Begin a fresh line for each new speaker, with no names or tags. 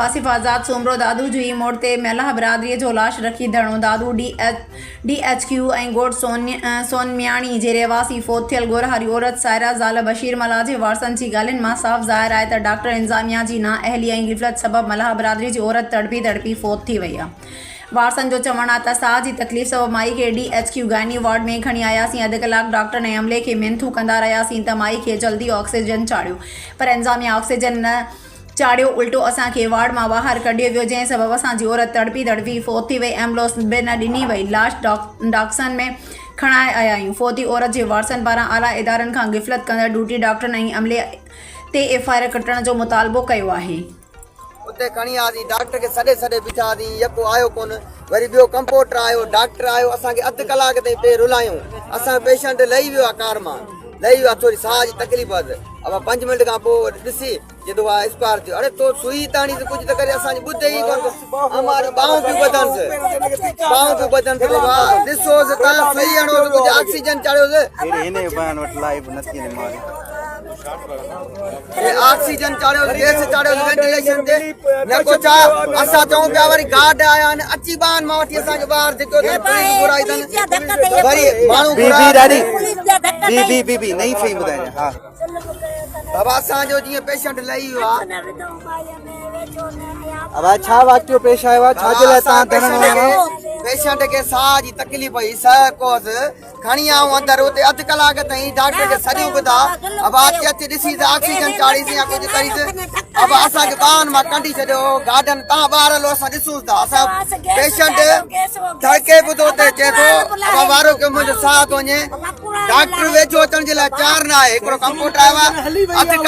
واصف آزاد سومرو دادو جوئي موڙ تي ملاح برادري جو لاش رکي ڌرڻو دادو ڊي ايڇ ڪيو ۽ ڳوٺ سونمياڻي جي رهواسي فوت ٿيل ڳورهاري عورت سائره زال بشير ملاح جي وارثن جي ڳالهين مان صاف ظاهر آهي ته ڊاڪٽر انتظاميا جي نااهلي ۽ غفلت سبب ملاح برادري جي عورت تڙپي تڙپي فوت ٿي وئي وارثن جو چوڻ آهي ته ساهه جي تڪليف سبب مائي کي D H Q gynae ward ۾ کڻي آياسين اڌ ڪلاڪ ڊاڪٽرن ۽ عملي کي منٿون ڪندا رهياسين ته مائي کي جلدي آڪسيجن چاڙهيو پر انتظاميا آڪسيجن نه چاڙهيو الٽو اسان کي وارڊ مان ٻاهر ڪڍيو ويو جنهن سبب اسان جي عورت تڙپي تڙپي فوت ٿي وئي ايمبولنس به نه ڏني وئي لاش ڊاڪسن ۾ کڻائي آيا آهيون فوتي عورت جي وارثن پاران اعليٰ ادارن کان غفلت ڪندڙ ڊيوٽي ڊاڪٽرن ۽ عملي تي ايف I R ڪٽڻ جو مطالبو ڪيو آهي.
اتي کڻي آياسين ڊاڪٽر کي سڏي سڏي بيٺا هئاسين يڪو آيو ڪونه وري ٻيو ڪمپوٽر آيو ڊاڪٽر آيو اسان کي اڌ ڪلاڪ تائين پئي رلايون اسان جو پيشنٽ لهي ويو آ ڪار مان لهي ويو آ ٿوري ساهه جي تڪليف هئس ابا پنج منٽ کان پوء ڏسي جي تو اسپار ٿيو اڙي تو سوئي تاڻي ته ڪجهه ته ڪري اسان جي ٻڌي ئي ڪونه اماري ٻانهون پيون ٻڌنس ٻانهون پيون ٻڌنس بابا ڏسوس تان سوئي هڻوس ڪجهه آڪسيجن چاڙهيوس
هن بيان وٽ لائيو نه ٿي ماري
هي آڪسيجن چاڙهيو گيس چاڙهيو وينٽيليشن تي نه ڪو ڇا اسان چئون پيا وري گارڊ آيا آهن اچي ٻانهن مان وٺي اسان کي ٻاهر ڌڪيو اٿن پوليس گهرائي اٿن وري ماڻهو
بي بي ڏاڏي بي بي بي بي نئين فهيم ٻڌائجان ها
بابا اسان جو جيئن پيشنٽ لهي ويو آ
ابا ڇا واقعو پيش آيو آ ڇا جي لاء تان ڌرڻو هنيو
پيشنٽ کي ساهه جي تڪليف هئي ساهه ڪوس کڻي آئون اندر اتي اڌ ڪلاڪ تائين ڊاڪٽر کي سڏيون به ٿا ابا اچي اچي ڏسي ته آڪسيجن چاڙهيس يا ڪجهه ڪريس ابا اسان کي ٻانهن مان ڪڍي ڇڏيو گارڊن تان ٻاهر هلو اسان ڏسون ٿا اسان پيشنٽ ڌڙڪي به ٿو اتي چئي ٿو ابا وارو ڪيو منهنجو ساهه ٿو وڃي ڊاڪٽر ويجهو اچڻ جي لاء تيار نه آهي هڪڙو ڪمپوٽر آيو آهي اڌ ڪلاڪ.